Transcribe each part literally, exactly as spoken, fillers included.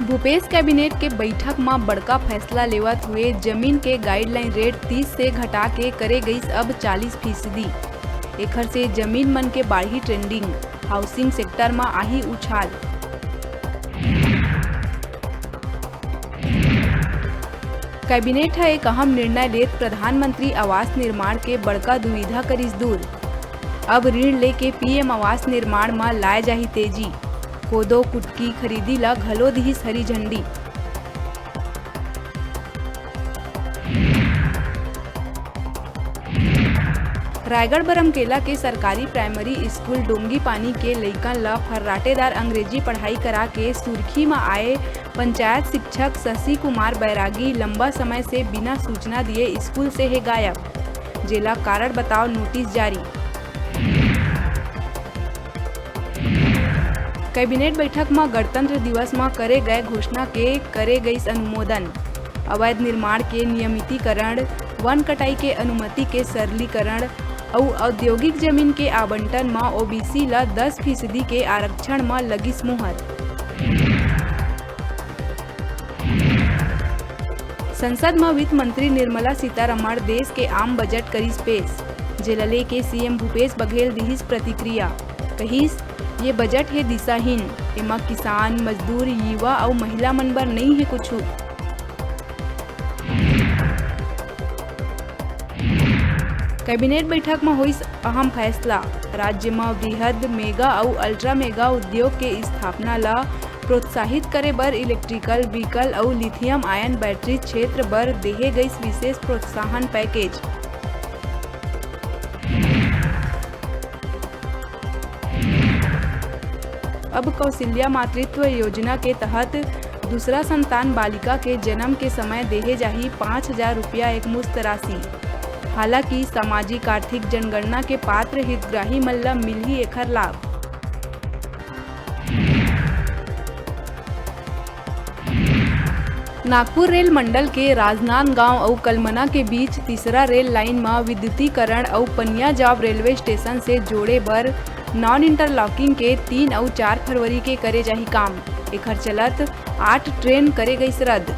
Bhupesh cabinet के बैठक म बड़का फैसला लेवत हुए जमीन के गाइडलाइन रेट तीस से घटा के करे गईस अब चालीस फीसदी। एखर से जमीन मन के बाढ़ही ट्रेंडिंग, हाउसिंग सेक्टर म आही उछाल। कैबिनेट ह एक अहम निर्णय लेत प्रधानमंत्री आवास निर्माण के बड़का दुविधा करिस दूर। अब ऋण लेके पीएम आवास निर्माण म लाए जाही तेजी। कोदो कुटकी खरीदी ल घलो दिहिस हरी झंडी। रायगढ़ बरमकेला के सरकारी प्राइमरी स्कूल डोंगी पानी के लइकन ल फर्राटेदार अंग्रेजी पढ़ाई करा के सुर्खी म आए पंचायत शिक्षक शशि कुमार बैरागी लंबा समय से बिना सूचना दिए स्कूल से हे गायब, जेला कारण बताओ नोटिस जारी। कैबिनेट बैठक म गणतंत्र दिवस म करे गए घोषणा के करे गईस अनुमोदन। अवैध निर्माण के नियमितीकरण, वन कटाई के अनुमति के सरलीकरण अउ औद्योगिक जमीन के आवंटन म ओबीसी ल दस फीसदी के आरक्षण म लगिस मुहर। संसद म वित्त मंत्री निर्मला सीतारमण देश के आम बजट करिस पेश, जेला लेके सीएम भूपेश बघेल दिहिस प्रतिक्रिया। कहिस, "ये बजट हे दिशाहीन, एमा किसान, मजदूर, युवा अउ महिला मन बर नइ हे कुछु।" कैबिनेट बैठक म होइस अहम फैसला, राज्य म वृहद मेगा अउ अल्ट्रा मेगा उद्योग के स्थापना ल प्रोत्साहित करे बर इलेक्ट्रिकल व्हीकल अउ लिथियम आयन बैटरी क्षेत्र बर देहे गइस विशेष प्रोत्साहन पैकेज। अब कौशल्या मातृत्व योजना के तहत दूसरा संतान बालिका के जन्म के समय देहे जाही पाँच हजार रुपया एकमुश्त राशि। हालांकि सामाजिक आर्थिक जनगणना के पात्र हितग्राही मन ल मिलही एखर लाभ। नागपुर रेल मंडल के राजनांदगांव अउ कलमना के बीच तीसरा रेल लाइन म विद्युतीकरण अउ पनियाजाब रेलवे स्टेशन से जोड़े बर नॉन इंटरलॉकिंग के तीन अउ चार फरवरी के करे जाही काम। एखर चलत आठ ट्रेन करे गइस रद्द।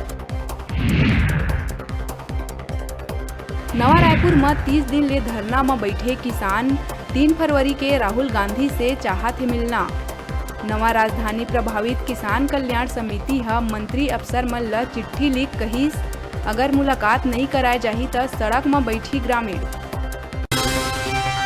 नवा रायपुर म तीस दिन ले धरना म बइठे किसान, तीन फरवरी के राहुल गांधी से चाहत हे मिलना। नवा राजधानी प्रभावित किसान कल्याण समिति ह मंत्री अफसर मन ल चिट्ठी लिख कहिस, अगर मुलाकात नइ कराए जाही त सड़क म बइठही ग्रामीण।